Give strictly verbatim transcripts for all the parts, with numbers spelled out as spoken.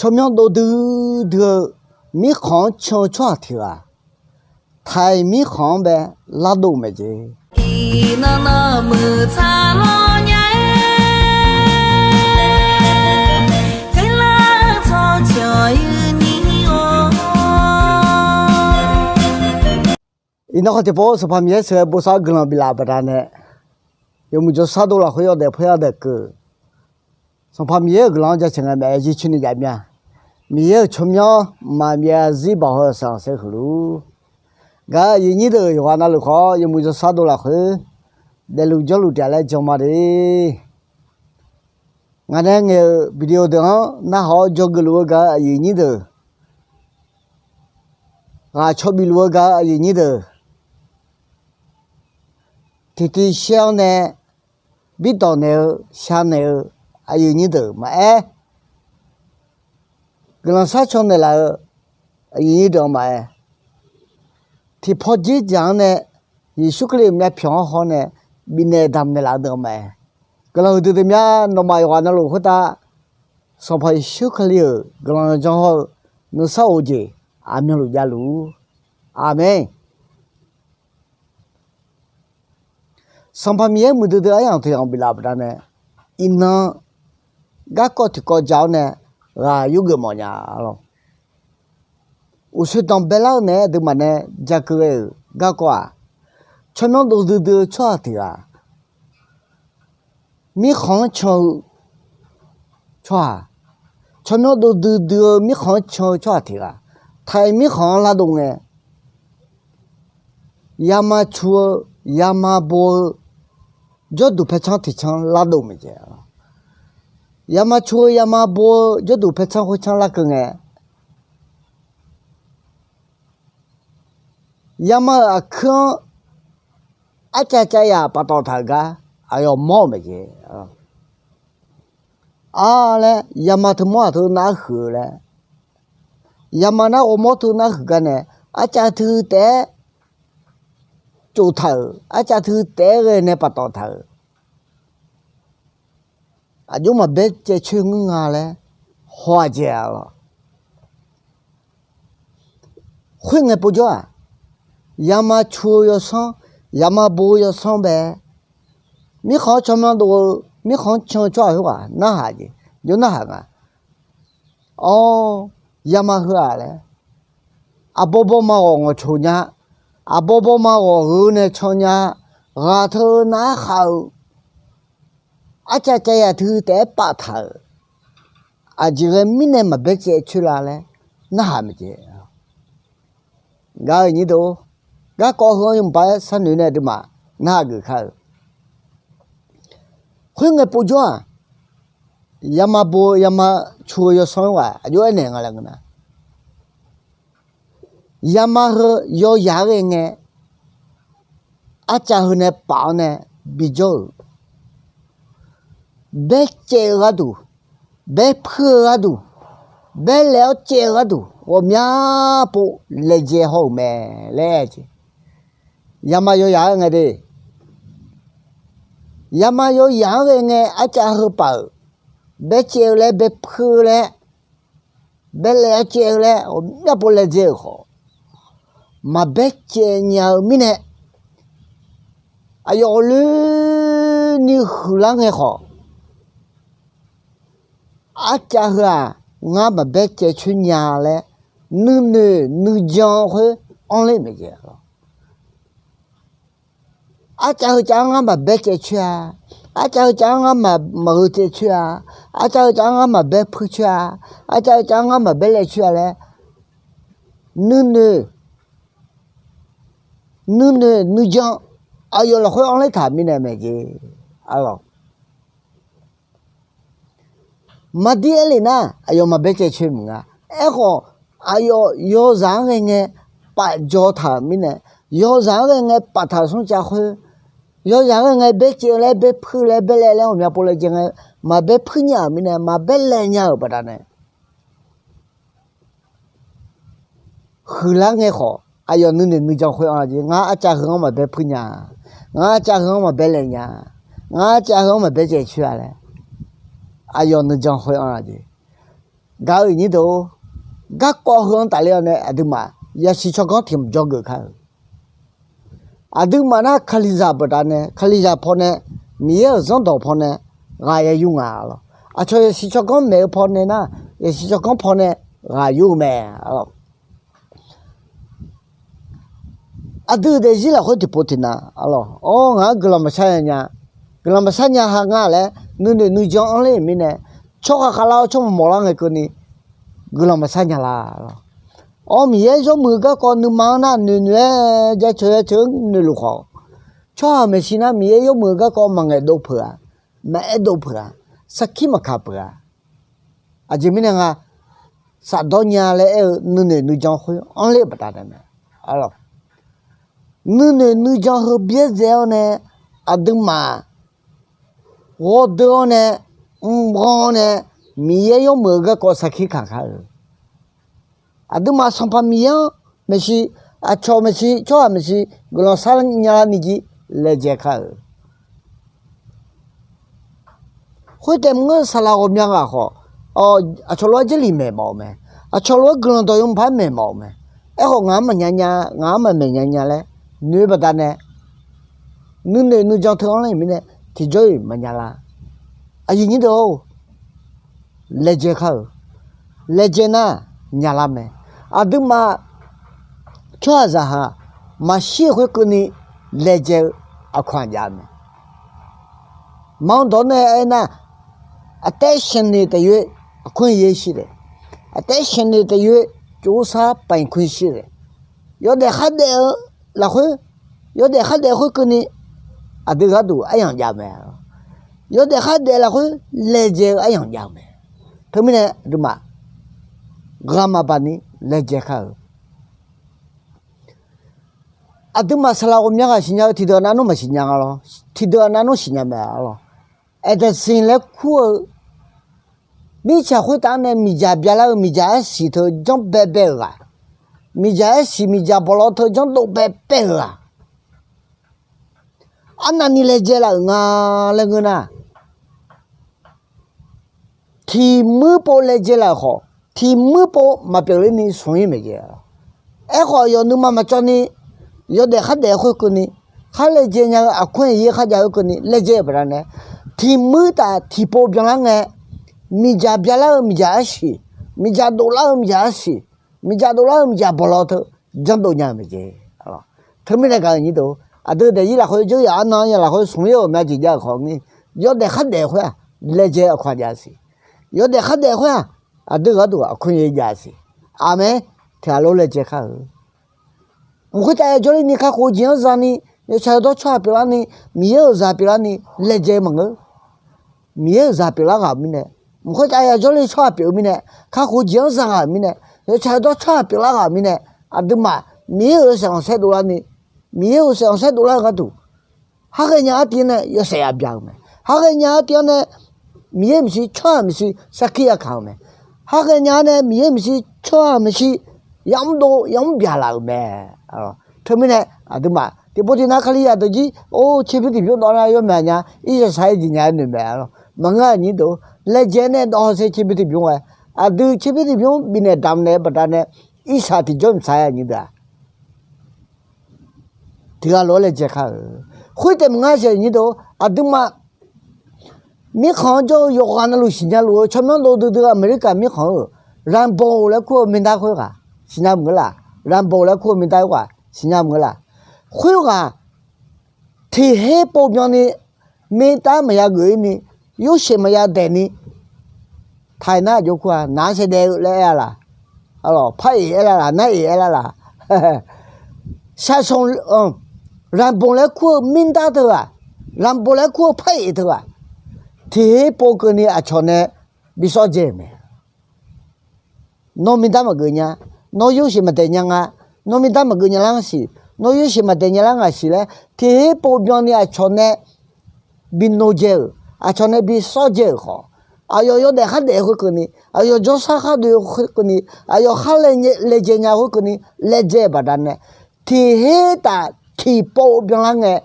tsawrmyanr dov duidui-eu mirkhanq-anr can-eu tsawrhaq tiq ghaq, taiq mirkhanq-anr bae lardov maeq jeq. Iqnan nawmuiq tsar lawr nya-aer, tserlar-eu tsawrcawq-eu nyir-or. Iqnan khawf tiqpov Sanqpaq Miqyaer sheuqghae bosav-eu guiqlanq biflaf baqdanae, yawmuiq jawrshar dov lafkhoer yawdaef paer yadaef keuv, Sanqpaq Miqyaer-euq guiqlanq-anr jaceuq ngae maeq-aer jircoer ni jav mir-a. Miqyaer-euq tsawrmyanr mqmaq myav zarzir baoq haw-eu sanqpaq saer huiq luf-ur. Gaq-euq aqyuif nyir deuq yawqghaq navluf khawf yawmuiq jawrshar dov lafkhoer daefluf jawrluf taef laer jan ma de. Ngaq nae ngaeq-euq video deuq-anr narhaq-awr dzawgeuf luf-eu gaq-euq aqyuif nyir deuq, ghaq caw bif luf-eu gaq-euq aqyuif nyir deuq, tiqtiv shaer-awr nae birdawq naeq-eu shar naeq-eu aqyuif nyir deuq maqaer, guiqlanq sharcaw naeqlaf-eu aqyuif nyir deuq-anr maqaer, tiqpaw dzerdzaq-anr nae Yeqsur Kali-euq myavpyawq-anr hawr nae bifnaeq damq naeqlaf-eu deuq-anr maqaer, guiqlanq huiqdui deuq mya nawmaf yawqghaq navluf khoertav Sanqpaq Yeqsur Kali-euq guiqlanq jan hawr-eu nuisar of-eu jeq aqmyanluf javluf-ur. Aqmeq. Sanqpaq Miqyaer muiqdui dui aryamq tiq yamq biflaf baqdanae, iqnan garkawv tiqkawv ja-awr nae ghaq yurgeuf mawf nya-a lawr. Uqshoe danqbae lar-eu naeq-aer aqduimaf nae ja keuv ghae-euq garkawv-aq, tsawrmyanr dov duidui-eu tsawrhaq tiq ghaq, mirkhanq-anr can-eu tsawrhaq, tsawrmyanr dov duidui-eu mirkhanq-anr can-eu tsawrhaq tiq ghaq, taiq mirkhanq-anr lardov ngae, yama cu-eu, yama bo-eu jawrduq paercanr tiq canr lardov maeq jeq. Yama cu-eu yama bo-eu jawrduq paercanr khoercanr larkeuv ngae, yama-euq aqkuir-anr arcav cav yaq paftawf taq-euq gar aqyawf mawr-euq maeq jeq. Ar laer yama teu mawr-aq teu nar huiq-eu laer, yama nar ghawrmawr teu nar huiq gar nae, arcav teu taef-aer tsof taq-euq, arcav teu taef-aer ghae nae paftawf taq-euq, aqjox maqbaer caev coer ngeur nga laer haw-aq jeq-a lawr. Khoerngae povjawr-aq, yama cu-eu yawsanr, yama bo-eu yawsanr bae, mirkhanq-anr tsawrmyanr dov-eu, mirkhanq-anr can-eu tsawrhaq khoerghaq narhaq jeq, jawr narhaq nga. Awr, yama heu-aq laer, aqbawr bawrma ghawq ngawqcoq nya, aqbawr bawrma ghawq gheu nae can nya, ghaq teu nar khav-eu, arcav cav yaq teu taef-aer paftaq-euq, aqjeq ghae mirnae maqbaer caev coer la laer narhaq maeq jeq. Gaq-euq nyir deuq-or, garkawv heu-anr yawmuiq paq-aer sharnoeq nae aqduimaf narhaq geuf kar-eu. Khoerngae povjawr-aq, yama bo-eu yama cu-eu yawsanr ghaq aqjox aernaeq nga laer ngeur nar, yama heu yawyaq-anr ghae ngae, arcav heu nae paf-awr nae bijawr-euq, baer caev-eu gharduq, baer puir-eu gharduq, baer laev-awr caev-eu gharduq ghawqmya pov laejae haw-euq mae laer aer jeq. Yama yawyaq-anr ngae de, yama yawyaq-anr ghae ngae arcav heu paf-euq, baer caev-eu laer, baer puir-eu laer, baer laev-awr caev-eu laer ghawqmya pov laejae-euq khawf, maqbaer caev nya-eu mirnae, aqyawf ghawqloeni huiqlar ngae khawf, arcav heu-aq, ngar maqbaer caev coer nya laer nuinoeq nuijan khoer anrler maeq jeq. Arcav heu cav-anr ngar maqbaer caev coer-a, arcav heu cav-anr ngar maqgheu caev coer-a, arcav heu cav-anr ngar maqbaer puir coer-a, arcav heu cav-anr ngar maqbaer laev coer-a laer nuinoeq nuinoeq nuijan aqyawf lafkhoer anrler taq mirnae mae jeq. Aqlawq, maqdir aer lef nar aqyawf maqbaer caev coer maqnga. Aerkhawf, aqyawf yawzaq-anr ghae ngae paf jaw taq-euq mirnae, yawzaq-anr ghae ngae paftaq-euq smr cav khoer, yawzaq-anr ghae ngae baer caev-eu laer, baer puir laer, baer laev laer ghawqmya pov laejae ngae, maqbaer puir nya-euq mirnae, maqbaer laev nya-euq baqdanae, huiqlar ngae khawf, aqyawf nuinoeq nuijan khoer anr-a jeq. Ngar arcav heu-anr maqbaer puir nya, ngar arcav heu-anr maqbaer laev nya, ngar arcav heu-anr maqbaer caev coer-a laer, aqyawf nuijan khoer anr-a jeq. Gaq-euq nyir deuq-or, garkawv heu-anr tafler-awr nae aqduimaf yasiq tsawrganr tiq mq jawr geuf kar-euq. Aqduimaf nar Kalizaq baqdanae, Kalizaq pawnae, Miqyaer-euq zanrdawq pawnae ghaq ya yur nga lawq. Aqcawq yasiq tsawrganr maeq-eu pawnae nar, yasiq tsawrganr pawnae ghaq yur-eu mae lawq. Aqdui daefzir lafkhoer tiqpov tiqnav, a lawq, awr ngaq-anr guiqlanq maqshar nya nya, guiqlanq maqshar nya ha nga laer nuinoeq nuijan anrler-euq mirnae, tsawrhaq khavlar-awr tsawrmawq mawqlar ngae keuvni guiqlanq maqshar nya la. Awr Miqyaer yawmuiq-eu garkawv nuima-anr nar noeqnoeq-aer jaceuq jaceuq-anr noeqluf khawf, tsawrhaq maeqshi nar Miqyaer yawmuiq-eu garkawv maqngaeq dov peuq-a, maqaer dov peuq-a, sarkir maqkaq peuq-a. Aqjeq mirnae nga, shafdawr nya laer aer-eu nuinoeq nuijan khoer anrler-eu baqdanae mae. Nuinoeq nuijan heu byaerdzae-awr nae, aqduimaf ghawrdeuv-awr nae, mrghanr-awr nae, Miqyaer yawmuiq-eu garkawv sarkir kaq kar-euq. Aqduimaf Sanqpaq Miqyaer-anr maeqshi, aqcawq maeqshi, tsawrhaq maeqshi guiqlanq shar nya larni jir laejae kar-euq. Khoertaef maqngeur, saqlaq ghawqmya ghaq khawf, aqcawq lof-aer Jarlif maeq mawf-eu mae. Aqcawq lof-aer guiqlanq dawq yawmuiq paq-aer maeq mawf-eu mae. Aerkhawf ngaq-anr maqnya nya, ngaq-anr maqmaeq nya nya laer noeq-eu baqdanae, nuinoeq nuijan teu anrler-euq mirnae tiqjawr-iq maqnya la. Aqyuif nyir deuq-or, laejae kar-euq. Laejae nar nya lar mae. Aqduimaf tsawrhaqzaq haq maqshir-eu khoerkeuvni laejae-eu aqkawq-anr jav-eu mae. Manq dawq nae aernar, aqtaev shaqnoeq taef yoer aqkuir yaer shir lae, aqtaev shaqnoeq taef yoer tsovsar paqinq kuir shir lae, yawdaef khardaef-eu lafkhoer, yawdaef khardaef khoerkeuvni aqdui gharduq aryamq jav-eu mae. Yawdaef khardaef lafkhoer laejae-eu aryamq jav-eu mae. Teumirnae aqduimaf ghaq maqbaq ni laejae kar-euq. Aqduimaf saqlaq ghawqmya ghaq siqnya-eu tiqdeuq nav nmr maqsiq nya nga lawr. Tiqdeuq nav nmr siqnya mae lawr. Aerdanqsiq laer kur-eu mirtsaq khoertav nae miqdzaq byalar-eu miqdzaq arsiq teu janrbae bae-euq ghaq, miqdzaq arsiq miqdzaq bawqlawr teu janrdov bae bae-euq ghaq, arnavni laejae laf-euq nga laer ngeur nar, tiq muir pov laejae laf-euq khawf, tiq muir pov maqpyeuf lerni smq-ir maeq jae. Aerkhawf aqyawf nuima maqcawv ni, yawdaef khardaef khoerkeuvni, khar laejae nya-eu aqkuir aqyaer kharjav khoerkeuvni laejae-euq baqdanae, tiq muir taf tiqpov byanlar ngae, miqdzaq byalar-eu miqdzaq arsiq, miqdzaq dovlar-eu miqdzaq arsiq, miqdzaq dovlar-eu miqdzaq bawqlawr teu janrdov nya-eu maeq jae. Teumirnae gaq-euq nyir deuq, aqdui daefzir lafkhoer jawryaf arnan nya lafkhoer smq-ir-euq myav jeq jav-euq khawf ni, yawdaef khardaef khoer-aq laejae aqkawq-anr jav siq. Yawdaef khardaef khoer-aq aqdui gharduq aqkuir yaer jav siq. Aqmeq. Tiq ghaq lof laejae kar-euq. Mq khoertav ya jawrler ni kakhof-eu jeq-anr zani, yawtsaq yawdawr tsawrhaq pyeuflarni, Miqyaer-euq zaq pyeuflarni laejae maqngeur. Miqyaer-euq zaq pyeuflar ghaq-euq mirnae, mq khoertav ya jawrler tsawrhaq pyeuf-eu mirnae, kakhof-eu jeq-anr za ghaq-euq mirnae, yawtsaq yawdawr tsawrhaq pyeuflar ghaq-euq mirnae, aqduimaf Miqyaer-euq yawshaef khanqsaer dovlarni, Miqyaer-euq yawshaef khanqsaer dovlar-eu gharduq, khar ghaenya artiv-anr nae yawshaef ya bya-eu mae. Khar ghaenya artiv-anr nae Miqyaer maeqshi tsawrhaq maeqshi sarkir ya kaq-eu mae. Khar ghaenya-anr nae Miqyaer maeqshi tsawrhaq maeqshi yamr dov yamr byaq laf-euq mae. Teumirnae aqduimaf tiqpov tiqnav Kalizaq deuq jir or tserbymr tiqbymr dawv nar yawmyaq nya, irsaq saq-aer jeq nya-aer noeq mae. Maqngeur-aq nyir deuq, laejae nae dawv hawsher tserbymr tiqbymr ghae, aqdui tserbymr tiqbymr bifnaeq damq naeq-eu baqdanae irsaq tiqjawr mq saq-aer aqnyir deuq-aq tiq ghaq lof-aer laejae kar-euq. Khoertaef maqngeur-a sheuq nyir deuq, aqduimaf mirkhanq-anr jawr-eu yawqghaq navluf siqnya luf-eu tsawrmyanr dov duidui-eu America mirkhanq-eu Rambo laer kur-eu mrdar khoerghaq siqnya maqngeur laf. Rambo laer kur-eu mrdar khoerghaq siqnya maqngeur laf. Khoerghaq tiq her pov byanni mrdar maqya geuf-ir ni, yorsheuq maqya daeq ni, taiq nar aqjox kur-a, nar saevdaev-eu laer aer-a laf. Par eq aer lar laf, nar eq aer lar laf. Shaqsanq, Rambo laer kur-eu mrdar teughaq, Rambo laer kur-eu par eq teughaq, tiq her pov keuvni aqcawq nae bi sawr dzae-euq mae. Nawr mrdar maqgeuf nya, nawr yorsheuq maqdaeq nya nga, nawr mrdar maqgeuf nya lar nga siq, nawr yorsheuq maqdaeq nya lar nga siq laer tiq her pov byanni aqcawq nae bi nodzae-euq, aqcawq nae bi sawr dzae-euq khawf, aqyawf yawdaef khardaef khoerkeuvni, aqyawf jawrsar khar doe khoerkeuvni, aqyawf khar laejae nya khoerkeuvni laejae-euq baqdanae, tiq her taf tiqpov byanlar ngae,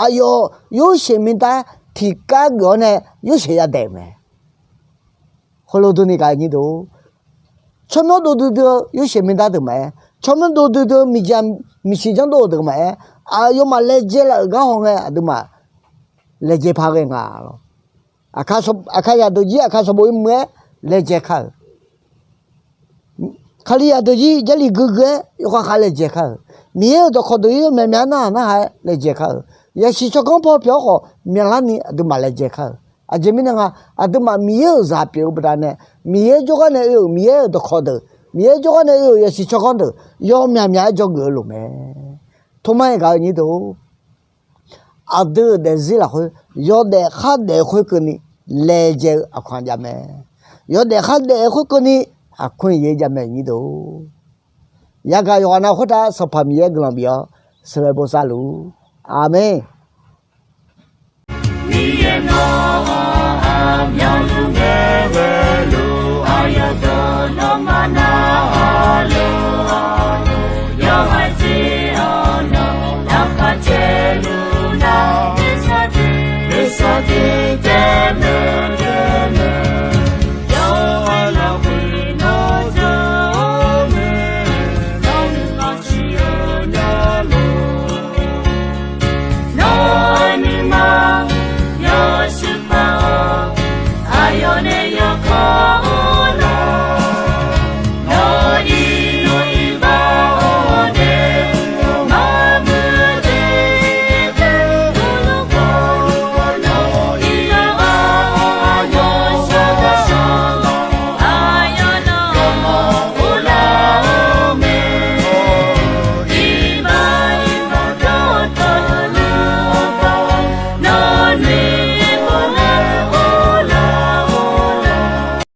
aqyawf yorsheuq mrdar tiqkar geuf-awr nae yorsheuq yadaeq-euq mae. Heulof durni gaq-eu nyir deuq, Tsawrmyanr dov duidui-eu yorsaeq miqdar deuq maqaer, tsawrmyanr dov duidui-eu miqjaq miqsiq janrdov-eu deuq maqaer, aqyawfmaf laejae laf-euq gar hawngae aqduimaf laejae par ghae nga lawr. Aqkar zaqdeuq jir aqkar sanqbof ir muiq-aer laejae kar-euq, Kalizaq deuq jir Jarlif guiqguiq-aer yawkhav khav laejae kar-euq, Miqyaer-euq dawqkawq deuq-ir myaqmyaq narhaq narhaq-aer laejae kar-euq, yasiq tsawrganr paw pyeuf-awr khawf myaqlarni aqduimaf laejae kar-euq. Aqjeq mirnae nga, aqduimaf Miqyaer-euq zaq pyeuf-eu baqdanae, Miqyaer jawrgar nae oe-euq Miqyaer-euq dawqkawq deuq, Miqyaer jawrgar nae oe-euq yasiq tsawrganr deuq yawmyaq myaq-aer dzawgeuf-eu lof mae. Tormar-aer gaq-eu nyir deuq-or, aqdui-euq daefzir lafkhoer yawdaef khardaef khoerkeuvni laejae-eu aqkaq jav mae. Yawdaef khardaef khoerkeuvni aqkaq yaer jav mae nyir deuq-or. Yagaq yawqghaq nav khoertav Sanqpaq Miqyaer guiqlanq bif-awr sheuqghae bosav luf-ur. Aqmeq. Miqyaer nawr-aq, aqmyanluf ngae ghaeluf aqyawf deuq nawmaf